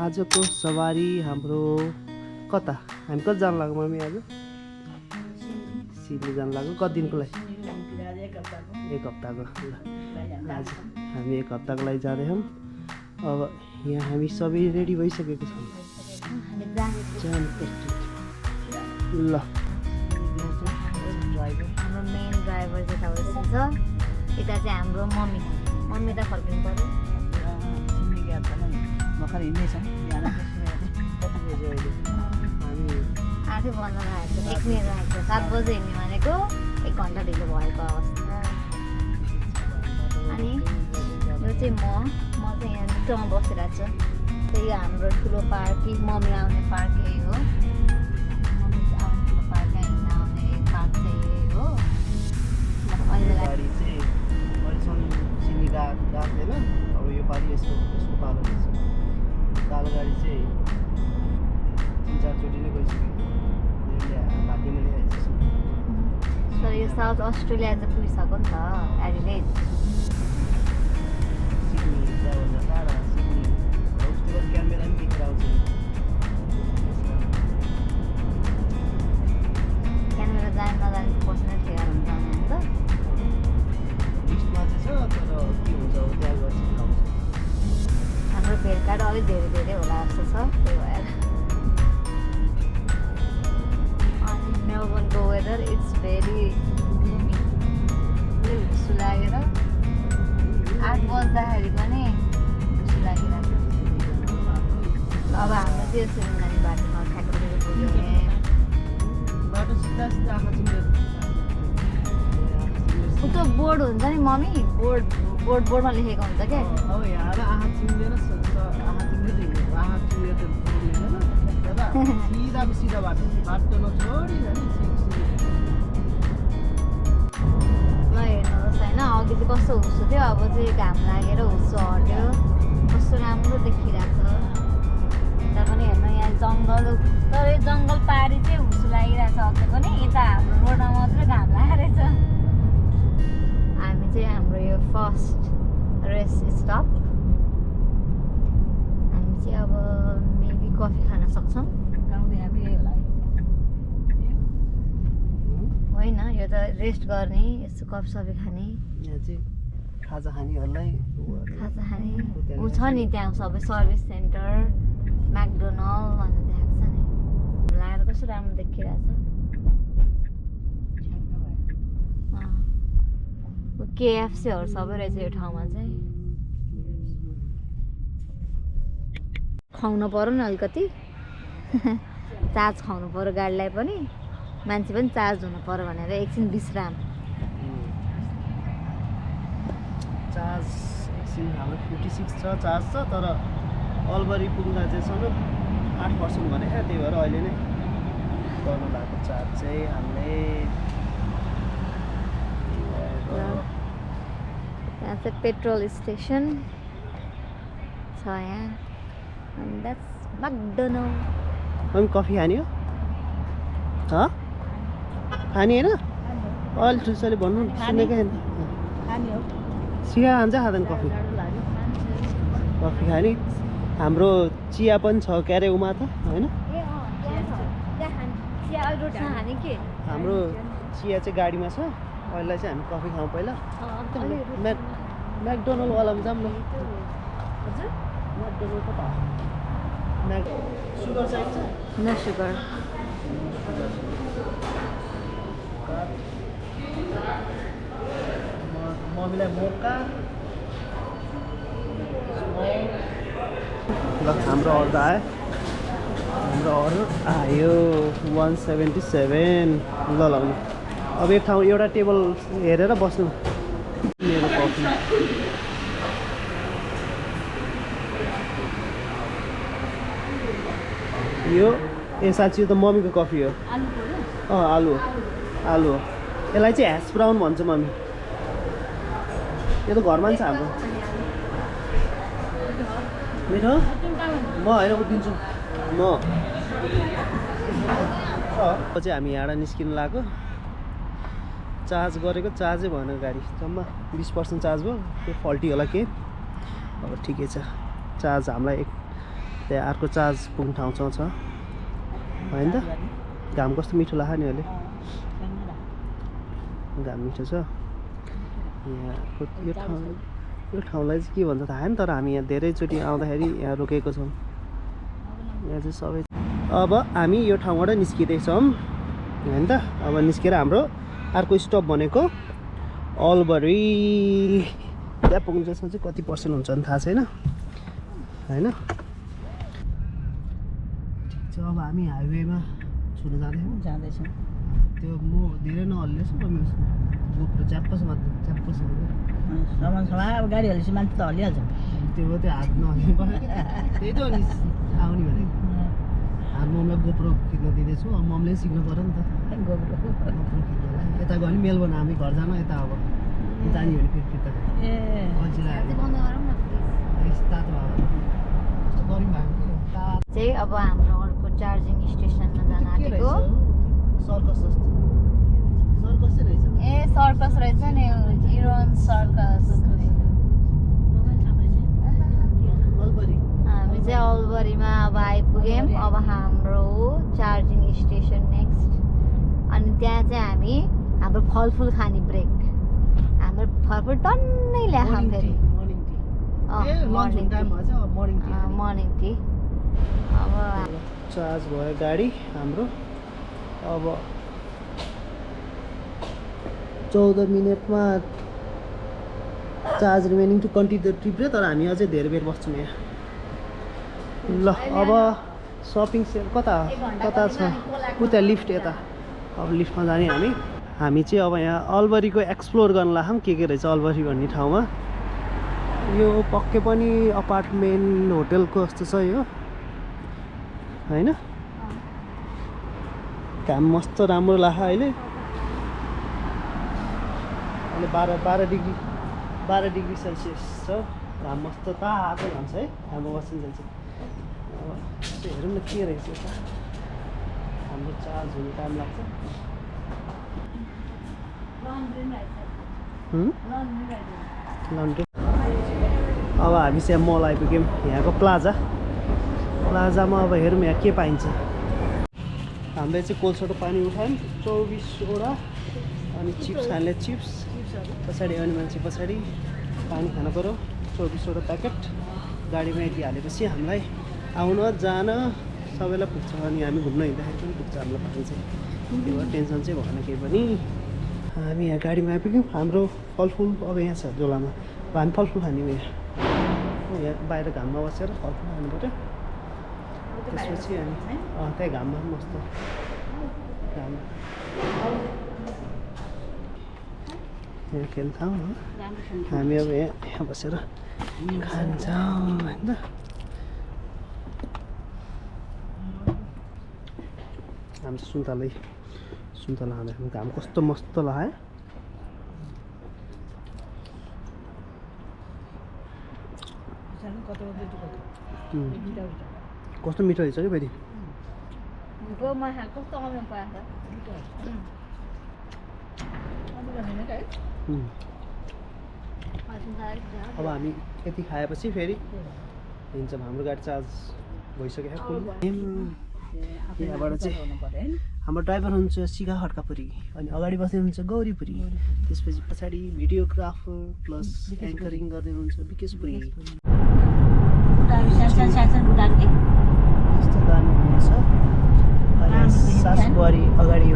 आजको सवारी हाम्रो कता हामी कता जान लाग्यो मम्मी आज सिलगढी जान लाग्यो कति दिनको लागि एक हप्ताको ल आज हामी एक हप्ताको लागि जाँदैछौँ अब यहाँ हामी सबै रेडी भइसकेको छौँ ल हाम्रो मेन ड्राइभर चाहिँ यता बसिन्छ यता चाहिँ हाम्रो मम्मी त फर्किनु पर्यो हामी 8 बज्न लागेको छ 1 मिनट लागेको छ 7 बजे हिँड्ने भनेको 1 घन्टा ढिलो भएको अवस्था अनि यो चाहिँ म चाहिँ यहाँ भित्रमा बसिरहेको छु त्यही हाम्रो ठुलो पार्क मम्मी आउने पार्क यही हो मम्मी आउने ठुलो पार्क हिँड्न आउने पार्क चाहिँ यही हो गाडी चाहिँ अहिलेसम्म सिमी गएको थिएन अब यो पालि यसको पालो रहेछ कालो गाडी चाहिँ 3-4 चोटि नै गइसक्यो भाग्यमा ल्याइरहेको छु तर यो साउथ अस्ट्रेलिया चाहिँ पुगिसक्यो नि त एडिलेड सिडनी त्यहाँभन्दा टाढा सिडनी उसले क्यामेरा पनि देखेर आउँछ क्यानाडा जाने नजाने पर्सनल ठेगार हुन्छ भने त लिस्टमा चाहिँ छ तर के हुन्छ अब त्यहाँ गएर आउँछ हाम्रो भेटघाट अलिक धेरै होला जस्तो छ त्यही भएर अनि मेलबर्नको वेदर इट्स भेरी ग्लुमी हुस्सु लागेर 8 बज्दाखेरि पनि हुस्सु लागिरहेको अब हाम्रो त्यो सिलगढी बाटोमा ठ्याक्कै पुग्यो भने बाटो सिधा सिधा आँखा चिम्लेर उतो बोर्ड हुन्छ नि मम्मी बोर्डमा लेखेको हुन्छ क्या अब यहाँ आँखा चिम्लेर आँखा चिम्लेर सिधाको सिधा बाटो नछोडी ल हेर्नुहोस् होइन अघि चाहिँ कस्तो हुस्सु थियो अब चाहिँ घाम लागेर हुस्सु हट्यो कस्तो राम्रो देखिरहेको छ यता पनि हेर्नु यहाँ जङ्गल तर यो जङ्गल पारी चाहिँ हुस्सु लागिरहेछ अझै पनि यता हाम्रो रोडमा मात्रै घाम लागेको छ हामी चाहिँ हाम्रो यो फर्स्ट रेस्ट स्टप हामी चाहिँ अब मेबी कफी खान सक्छौँ होइन यो त रेस्ट गर्ने यस्तो कफ सफी खाने यहाँ चाहिँ खाजा खानेहरूलाई खाजा खाने ऊ छ नि त्यहाँ सबै सर्भिस सेन्टर म्याकडोनल्ड भनेर देखाएको छ नि लगाएर कस्तो राम्रो देखिरहेछ केएफसीहरू सबै रहेछ यो ठाउँमा चाहिँ खुवाउनु पर्यो नि अलिकति चार्ज खुवाउनु पर्यो गाडीलाई पनि मान्छे पनि चार्ज हुनु पर्यो भनेर एकछिन विश्राम चार्ज एकछिन हाम्रो 56 छ चार्ज छ तर अलबरी पुग्दा चाहिँ सँग 8% भनेको त्यही भएर अहिले नै गर्नु भएको चार्ज चाहिँ हामीले यहाँ चाहिँ पेट्रोल स्टेसन छ यहाँ and that's McDonald's अनि कफी खाने हो खाने होइन अहिले ठुल्छोले भन्नु सुनेकै छैन चिया खान्छ खाँदैन कफी खाने हाम्रो चिया पनि छ क्यारे उमा त होइन हाम्रो चिया चाहिँ गाडीमा छ अहिले चाहिँ हामी कफी खाउँ पहिला म्याकडोनल्डवालामा जाऊँ न म्याकडोनल्ड कता सुगर चाहिन्छ न सुगर मम्मीलाई मोका ल हाम्रो अर्डर आयो 177 ल अब एक ठाउँ एउटा टेबल हेरेर बस्नु मेरो कफी यो साँच्ची त मम्मीको कफी हो आलु हो यसलाई चाहिँ ह्यास ब्राउन भन्छ मम्मी यो त घरमा नि छ हाम्रो मिठो म होइन दिन्छु म चाहिँ हामी यहाँबाट निस्किनु लाग्यो चार्ज गरेको चार्जै भएन गाडी जम्मा 20% चार्ज भयो त्यो फल्टी होला के अब ठिकै छ चार्ज हामीलाई त्यहाँ अर्को चार्ज पुग्ने ठाउँ छ होइन त घाम कस्तो मिठो लाग्यो नि अहिले घाम मिठो छ यहाँको यो ठाउँलाई चाहिँ के भन्छ थाहा छैन तर हामी यहाँ धेरैचोटि आउँदाखेरि यहाँ रोकेको छौँ यहाँ चाहिँ सबै अब हामी यो ठाउँबाट निस्किँदैछौँ होइन त अब निस्केर हाम्रो अर्को स्टप भनेको अलबरी त्यहाँ पुग्नु चाहिँ कति पर्सेन्ट हुन्छ नि थाहा छैन होइन ठिक छ अब हामी हाइवेमा छुन जाँदैछौँ त्यो म धेरै नहल्लिएछु गोप्रो च्याप्पस मात्र च्याप्पस अब गाडी हल्लिएपछि मान्छे त हल्लिहाल्छ त्यो हो त्यो हात नहल्नु पर्यो त्यही त हो नि आउने भनेको हात ममलाई गोप्रो खिच्न दिँदैछु अब ममले सिक्नु पऱ्यो नि त गोप्रो खिच्नलाई यता गयो भने मेलबोर्न हामी घर जानु यता अब जाने भने फेरि फिर्ता अल्छी लाग्यो तातो भयो कस्तो गरौँ भएको चाहिँ अब हाम्रो अर्को चार्जिङ स्टेसनमा जान आँटेको सर्कस जस्तो सर्कस चाहिँ रहेछ ए सर्कस रहेछ नि इरोन सर्कस अलबरी हामी चाहिँ अलबरीमा अब आइपुग्यौँ अब हाम्रो चार्जिङ स्टेसन नेक्स्ट अनि त्यहाँ चाहिँ हामी हाम्रो फलफुल खाने ब्रेक हाम्रो फलफुल टन्नै ल्याखाम फेरि मर्निङ टी अब चार्ज भयो गाडी हाम्रो अब 14 मिनटमा charge remaining to continue the trip रे तर हामी अझै धेरै बेर बस्छौँ यहाँ ल अब सपिङ सेल कता छ उता लिफ्ट यता अब लिफ्टमा जाने हामी चाहिँ अब यहाँ अलबरीको एक्सप्लोर गर्न लाग्छौँ के रहेछ अलबरी भन्ने ठाउँमा यो पक्कै पनि अपार्टमेन्ट होटलको जस्तो छ यो होइन घाम मस्त राम्रो लाग्यो अहिले 12 डिग्री सेल्सियस छ घाम मस्त तातो घाम छ है हाम्रो बसिन्छ अब हेरौँ न के रहेछ यता हाम्रो चार्ज हुने टाइम लाग्छ लन्ड्री अब हामी चाहिँ मल आइपुग्यौँ यहाँको प्लाजामा अब हेरौँ यहाँ के पाइन्छ हामीले चाहिँ कोल्सोटो पानी उठायौँ 24वटा अनि चिप्स खाने चिप्स पछाडि आउने मान्छे पछाडि पानी खानु पऱ्यो 24वटा प्याकेट गाडीमा यति हालेपछि हामीलाई आउन जान सबैलाई पुग्छ अनि हामी घुम्न हिँड्दाखेरि पनि पुग्छ हामीलाई पानी चाहिँ त्यो टेन्सन चाहिँ भएन केही पनि हामी यहाँ गाडीमा आइपुग्यौँ हाम्रो फलफुल अब यहाँ छ झोलामा अब हामी फलफुल खाने यहाँ बाहिर घाममा बसेर फलफुल खानु पऱ्यो त्यसपछि हामी त्यही घाममा पनि मस्त घाम यहाँ खेल्छौँ हामी अब यहाँ बसेर खान्छौँ होइन हामी चाहिँ सुन्तला खाँदाखेरि घाम कस्तो मस्त लाग्यो कस्तो मिठो रहेछ कि फेरि अब हामी यति खाएपछि फेरि हिँड्छौँ हाम्रो गाडी चार्ज भइसक्यो यहाँबाट चाहिँ हाम्रो ड्राइभर हुनुहुन्छ शिखा खड्कापुरी अनि अगाडि बस्दै हुनुहुन्छ गौरीपुरी त्यसपछि पछाडि भिडियोग्राफर प्लस एङ्करिङ गर्दै हुनुहुन्छ विकेशपुरी यस्तो दामी हुनुहुन्छ सासुबुहारी अगाडि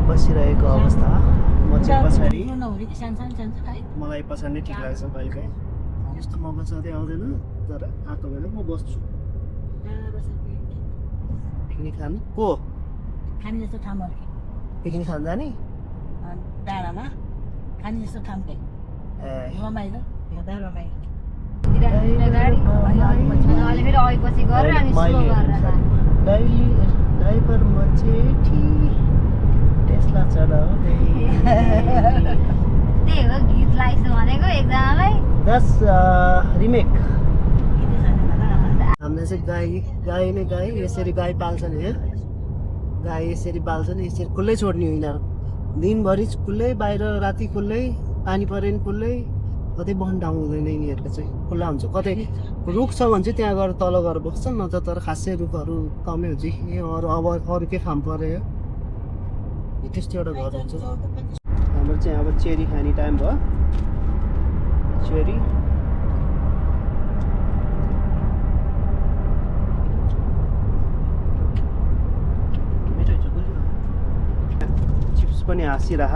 बसिरहेको अवस्था म चाहिँ पछाडि मलाई पछाडि नै ठिक लाग्छ कहिलेकाहीँ यस्तो मौका सधैँ आउँदैन तर आएको बेला म बस्छु पिकनिक खानु को खाने जस्तो ठाउँ पिकनिक खानु जाने डाँडामा खाने जस्तो ठाउँ के रमाइलो हेर्दा रमाइलो ड्राइभर म जेठी टेस्ला चढाउँदै त्यही हो गीत लाग्छ भनेको एकजनालाई 10 रिमेक हामीले चाहिँ गाई यसरी गाई पाल्छन् यहाँ गाई यसरी पाल्छन् यसरी खुल्लै छोड्ने हो यिनीहरू दिनभरि खुल्लै बाहिर राति खुल्लै पानी पऱ्यो भने खुल्लै कतै बन्द डाउन हुँदैन यिनीहरूको चाहिँ खुल्ला हुन्छ कतै रुख छ भने चाहिँ त्यहाँ गएर तल गएर बस्छन् नत्र तर खासै रुखहरू कमै हुन्छ ए अरू के फार्म पऱ्यो त्यस्तो एउटा घर हुन्छ हाम्रो चाहिँ अब चेरी खाने टाइम भयो चेरी चिप्स पनि हाँसिरह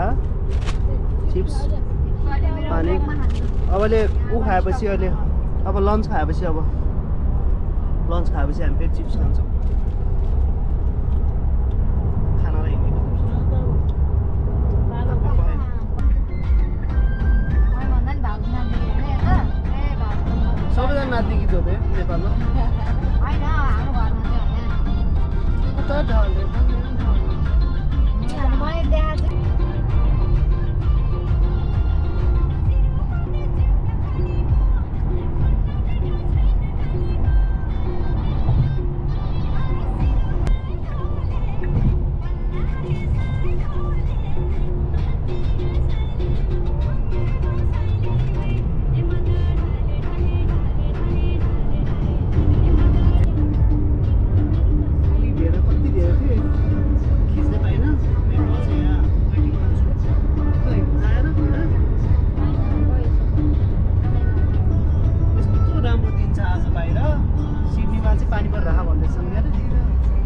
चिप्स पानी अबले ऊ खाएपछि अहिले अब लन्च खाएपछि हामी फेरि चिप्स खान्छौँ खानालाई सबैजना नाति गीत हो नेपालमा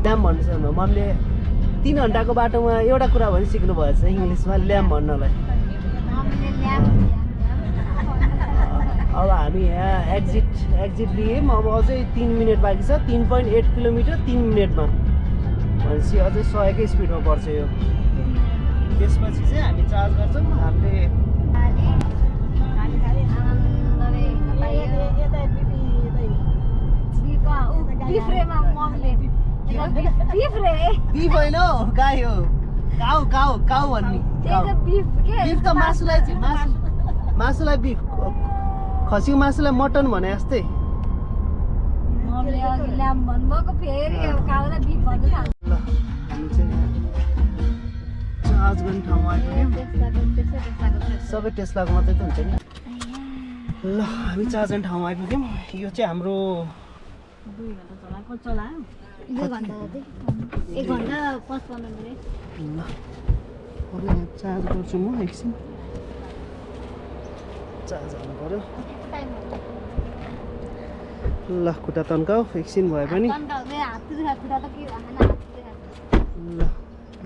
ल्याम्प भन्नु मम्मीले 3 घन्टाको बाटोमा एउटा कुरा पनि सिक्नु भएछ इङ्ग्लिसमा ल्याम्प भन्नलाई अब हामी यहाँ एक्जिट लियौँ अब अझै 3 मिनट बाँकी छ 3.8 किलोमिटर 3 मिनटमा भनेपछि अझै 100कै स्पिडमा पर्छ यो त्यसपछि चाहिँ हामी चार्ज गर्छौँ हामीले बिफ होइन गाई हो काउ भन्ने बिफ त मासुलाई बिफ खसीको मासुलाई मटन भने जस्तै चार्ज गर्ने ठाउँमा आइपुग्यौँ सबै टेस्लाको मात्रै त हुन्छ नि ल हामी चार्ज गर्ने ठाउँमा आइपुग्यौँ यो चाहिँ हाम्रो 2 घन्टा चलाएको चलायो 2 घन्टा 1 घन्टा 55 मिनेट ल अब यहाँ चार्ज गर्छु म एकछिन चार्ज हाल्नु पर्यो ल खुट्टा तन्काऊ एकछिन भए पनि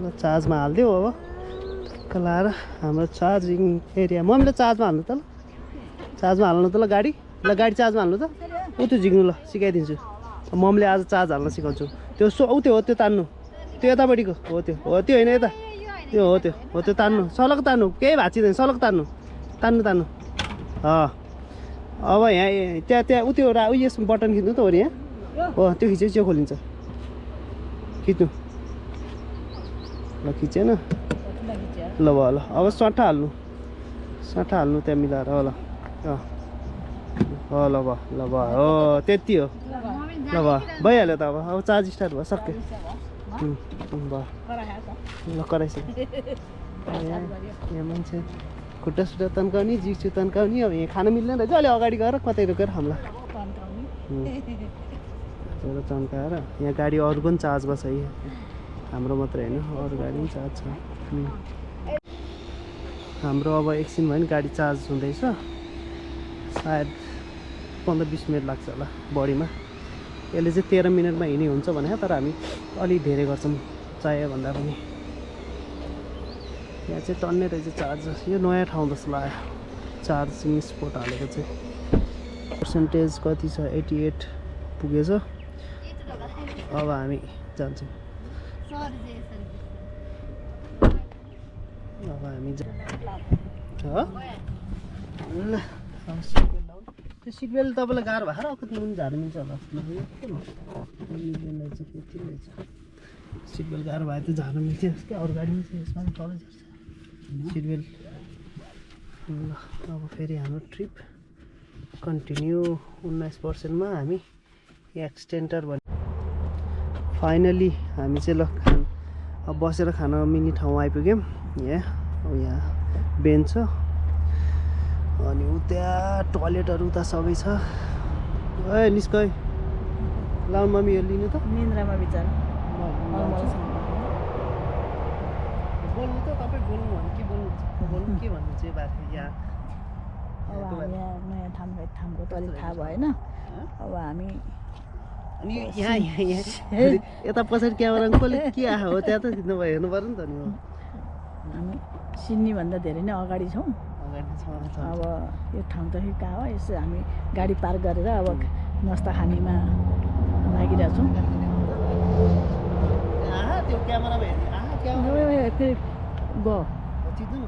ल चार्जमा हालिदियो अब लाएर हाम्रो चार्जिङ एरिया मम्मीले चार्जमा हाल्नु त ल चार्जमा हाल्नु त ल गाडी चार्जमा हाल्नु त ऊ त्यो झिक्नु ल सिकाइदिन्छु मम्मीले आज चार्ज हाल्न सिकाउँछु त्यो त्यो हो त्यो तान्नु त्यो यतापट्टिको हो त्यो होइन यता त्यो हो त्यो तान्नु सलक तान्नु केही भाँचिँदैन सलक तान्नु अब यहाँ त्यहाँ ऊ त्यो यसमा बटन खिच्नु त हो यहाँ हो त्यो खिच्यो त्यो खोलिन्छ खिच्नु ल खिचेन ल भयो ल अब सट्टा हाल्नु त्यहाँ मिलाएर ल ल भयो हो त्यति हो ल भइहाल्यो त अब चार्ज स्टार्ट भयो सक्यो भयो ल कराइसक्यो यहाँ मान्छे खुट्टा सुट्टा तन्काउने जिउ तन्काउने अब यहाँ खानु मिल्दैन रहेछ अलि अगाडि गएर कतै रोकेर खाउँला तन्काएर यहाँ गाडी अरू पनि चार्जमा छ यहाँ हाम्रो मात्रै होइन अरू गाडी पनि चार्ज छ हाम्रो अब एकछिन भयो नि गाडी चार्ज हुँदैछ सायद 15-20 मिनट लाग्छ होला बढीमा यसले चाहिँ 13 मिनटमा हिँड्ने हुन्छ भने तर हामी अलिक धेरै गर्छौँ चाहियो भन्दा पनि यहाँ चाहिँ टन्ने रहेछ चार्ज यो नयाँ ठाउँ जस्तो लाग्यो चार्जिङ स्पोट हालेको चाहिँ पर्सेन्टेज कति छ 88 पुगेछ अब हामी जान्छौँ अब हामी ल त्यो सिट बेल्ट तपाईँलाई गाह्रो भएर कति पनि झार्नु मिल्छ होला सिट बेल्ट गाह्रो भयो त झार्नु मिल्थ्यो क्या अरू गाडी पनि छ यसमा पनि तलै झर्छ सिट बेल्ट ल अब फेरि हाम्रो ट्रिप कन्टिन्यू 19%मा हामी एक्सटेन्टर भन्ने फाइनली हामी चाहिँ ल अब बसेर खान मिल्ने ठाउँ आइपुग्यौँ यहाँ बेन्च छ अनि उता टोयलेटहरू उता सबै छ ए निस्कै लाउन मम्मीहरू लिनु त निन्द्रामा बिचरा बोल्नु त तपाईँ बोल्नु भने के बोल्नु के भन्नु चाहिँ बारे यहाँ अब हामी यहाँ नयाँ ठाउँको त अलिक थाहा भएन अब हामी अनि यहाँ यता पछाडि क्यामेरा कसले के आयो हो त्यहाँ त नभए हेर्नु पर्यो नि त नि हामी सिडनीभन्दा धेरै नै अगाडि छौँ अगाडि छ अब यो ठाउँ त कहाँ हो यसो हामी गाडी पार्क गरेर अब नास्ता खानेमा लागिरहेको छौँ त्यो क्यामेरामा हेर्ने क्यामेरा फेरि गयो चिन्नु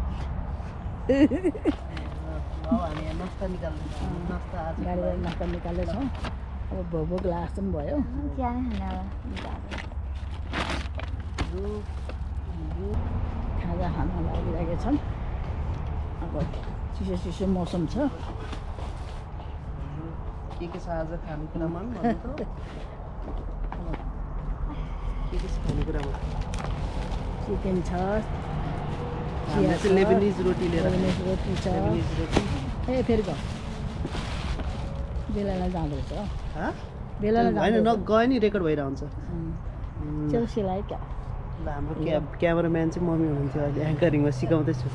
हामी नास्ता निकाल्नु नास्ता आज गाडीबाट नास्ता निकाल्दैछौँ अब भोक लाग्छ पनि भयो चिया नै खाना खाजा खान लागिरहेका छन् अब चिसो चिसो मौसम छ के छ आज खानेकुरामा पनि भन्नु त के छ खानेकुरामा चिकन छ चिया चाहिँ लेबनिज रोटी लिएर रोटी छ लेबनिज रोटी ए फेरि गयो बेलालाई जाँदो रहेछ हो हाँ बेलालाई होइन न गयो नि रेकर्ड भइरहन्छ चेल्सीलाई क्या ल हाम्रो क्यामेराम्यान चाहिँ मम्मी हुनुहुन्थ्यो अहिले एङ्करिङमा सिकाउँदैछु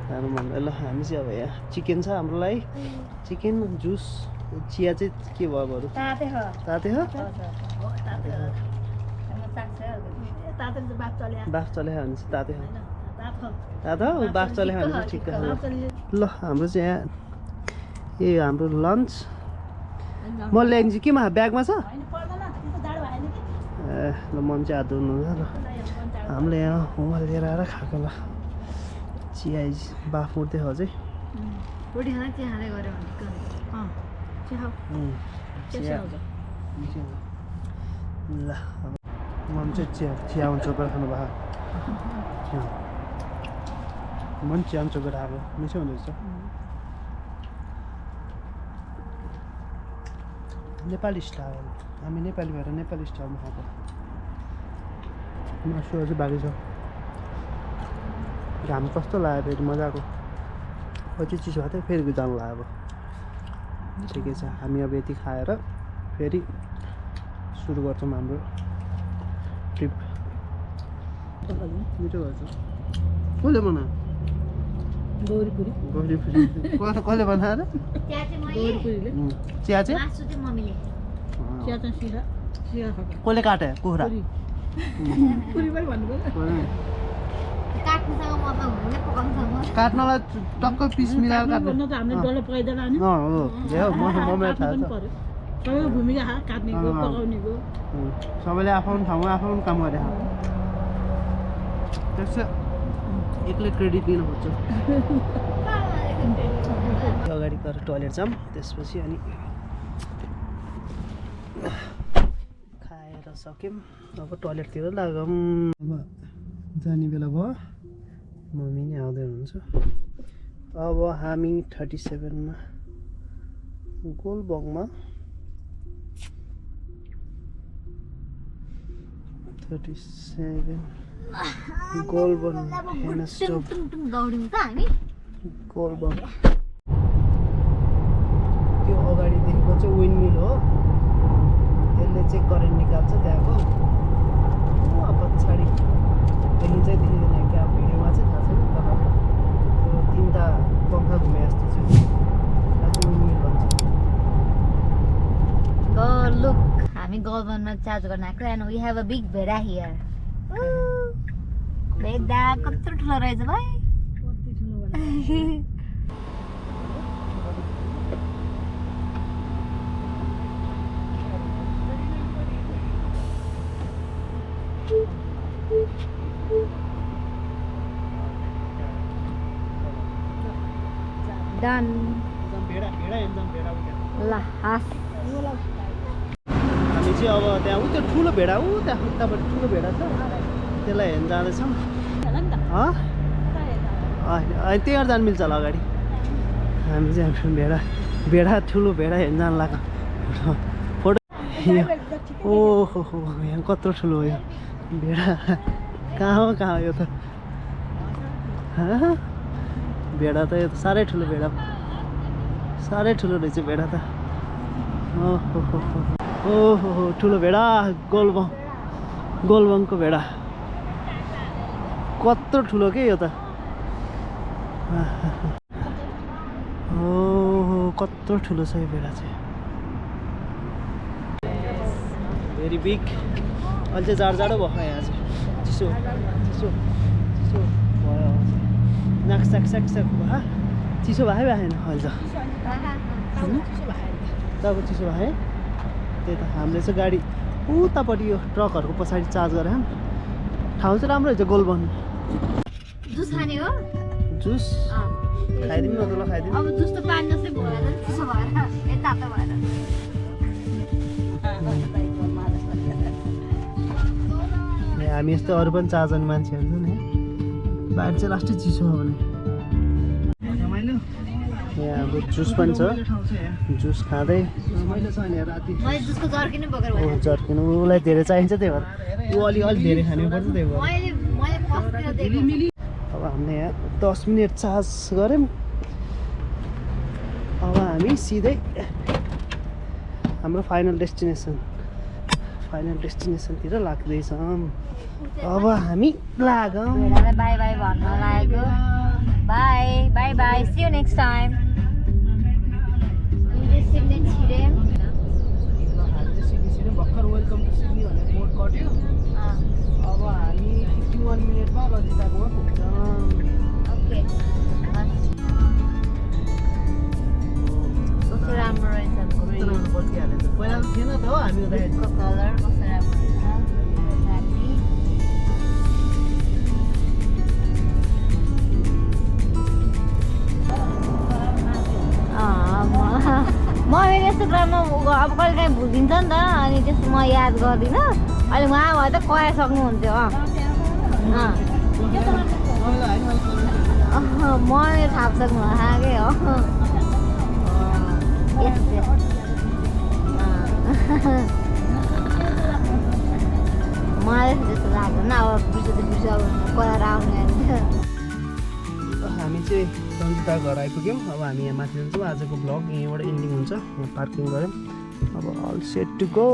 हाम्रो भन्नु ल हामी चाहिँ अब यहाँ चिकन छ हाम्रो लागि चिकन जुस चिया चाहिँ के भयो बरु ताते हो बाफ चले भने चाहिँ ताते हो तातो बाफ चले भने चाहिँ ठिक ल हाम्रो चाहिँ यहाँ ए हाम्रो लन्च म ल्याइदिन्छु केमा ब्यागमा छ ए ल मम्मी चाहिँ हात धुनुहुन्छ ल हामीले यहाँ मोबाइल लिएर आएर खाएको ल चिया बाफ उठ्दै हो चाहिँ रोटी खाँदा चिया खाँदै गऱ्यो ल मम्मी चाहिँ चियामा चोपेर खानु भएको मन चियामा चोपेर आएको मिठो हुँदो रहेछ नेपाली स्टाइल हामी नेपाली भएर नेपाली स्टाइलमा खाएको मासुहरू चाहिँ बाँकी छ घाम कस्तो लाग्यो फेरि मजाको पछि चिसो भएको थियो फेरि जानु लाग्यो अब ठिकै छ हामी अब यति खाएर फेरि सुरु गर्छौँ हाम्रो ट्रिप मिठो गर्छ कसले बनायो गौरीपुरी कसले बनाएर गौरीपुरीले चिया चाहिँ चिया चाहिँ सिधा खाएको कसले काट्यो कुखुरा पुरी पनि भन्नुभयो काट्नलाई टक्क पिस मिलाएर काट्नु त हामीले डल्लो पकाइदिएर नि हो मलाई थाहा छ सबैको भूमिका काट्नेको पकाउनेको सबैले आफ्नो ठाउँमा आफ्नो काम गरे त्यसो एक्लै क्रेडिट दिन खोज्छ अगाडि गएर टोयलेट जाऊँ त्यसपछि अनि खाएर सक्यौँ अब टोयलेटतिर लागौँ अब जाने बेला भयो मम्मी नै आउँदै हुनुहुन्छ अब हामी 37मा गोलबङमा 37 गोलबङ हेर्न स्टप गोलबङ त्यो अगाडि देखेको चाहिँ विन्डमिल हो त्यसले चाहिँ करेन्ट निकाल्छ त्यहाँको पछाडि देखिँदैन क्या भिडियोमा चाहिँ थाहा छैन तर त्यो तिनवटा पङ्खा घुमे जस्तो चाहिँ विन्डमिल भन्छ Look, हामी गोलबनमा चार्ज गर्न आएको and we have a big भेडा here. भेडा कत्रो ठुलो रहेछ भाइ कति ठुलो होला डन भेडा ल हास हामी चाहिँ अब त्यहाँ त्यो ठुलो भेडा त्यहाँ उतापट्टि ठुलो भेडा छ त्यसलाई हेर्न जाँदैछौँ अनि त्यहाँ जानु मिल्छ होला अगाडि हामी चाहिँ भेडा ठुलो भेडा हेर्न जानु लाग्यो फोटो ओहो यहाँ कत्रो ठुलो हो यो भेडा कहाँ हो यो त भेडा त यो त साह्रै ठुलो भेडा साह्रै ठुलो रहेछ भेडा त ओहो ठुलो भेडा गोलबङको भेडा कत्रो ठुलो के यो त ओहो कत्रो ठुलो छ यो भेडा चाहिँ भेरी बिग अहिले चाहिँ जाडो भयो यहाँ चाहिँ चिसो भयो नाक साक भयो चिसो भयो भएन अहिले त अब चिसो भयो त्यही त हामीले चाहिँ गाडी उतापट्टि यो ट्रकहरूको पछाडि चार्ज गरेर ठाउँ चाहिँ राम्रो हुन्छ गोलबन जुस खाने हो जुस खाइदिउँ न त ल खाइदिउँ अब जुस त पानी जस्तै भएर चिसो भएर तातो भएर हामी यस्तो अरू पनि चारजना मान्छेहरू छ नि बाहिर चाहिँ लास्टै चिसो हो भने यहाँ हाम्रो जुस पनि छ जुस खाँदै जर्किनु उसलाई धेरै चाहिन्छ त्यही भएर ऊ अलिक धेरै खानुपर्छ त्यही भएर अब हामीले यहाँ 10 मिनट चार्ज गऱ्यौँ अब हामी सिधै हाम्रो फाइनल डेस्टिनेसनतिर लाग्दैछौँ अब हामी लागौँ बाई बाई भन्न लागेको bye bye see you next time भर्खर वेलकम टु सिडनी भनेर बोर्ड कट्यो अब हामी 51 मिनटमा लजिताकोमा पुग्छौँ ओके कस्तो राम्रो रहेछ पहिला त थिएन त हो हामी कलर कस्तो राम्रो रहेछ म मेरो यस्तो कुरामा अब कहिले काहीँ भुलिन्छ नि त अनि त्यस्तो म याद गर्दिनँ अहिले उहाँ भए त कराइसक्नुहुन्थ्यो म थाप्सक्नु आएकै हो मलाई त्यस्तो लाग्दैन अब बिर्सो कराएर आउने हामी चाहिँ सन्जिता घर आइपुग्यौँ अब हामी यहाँ माथि जान्छौँ आजको भ्लग यहीँबाट इन्डिङ हुन्छ यहाँ पार्किङ गऱ्यौँ अब अल सेट टु गो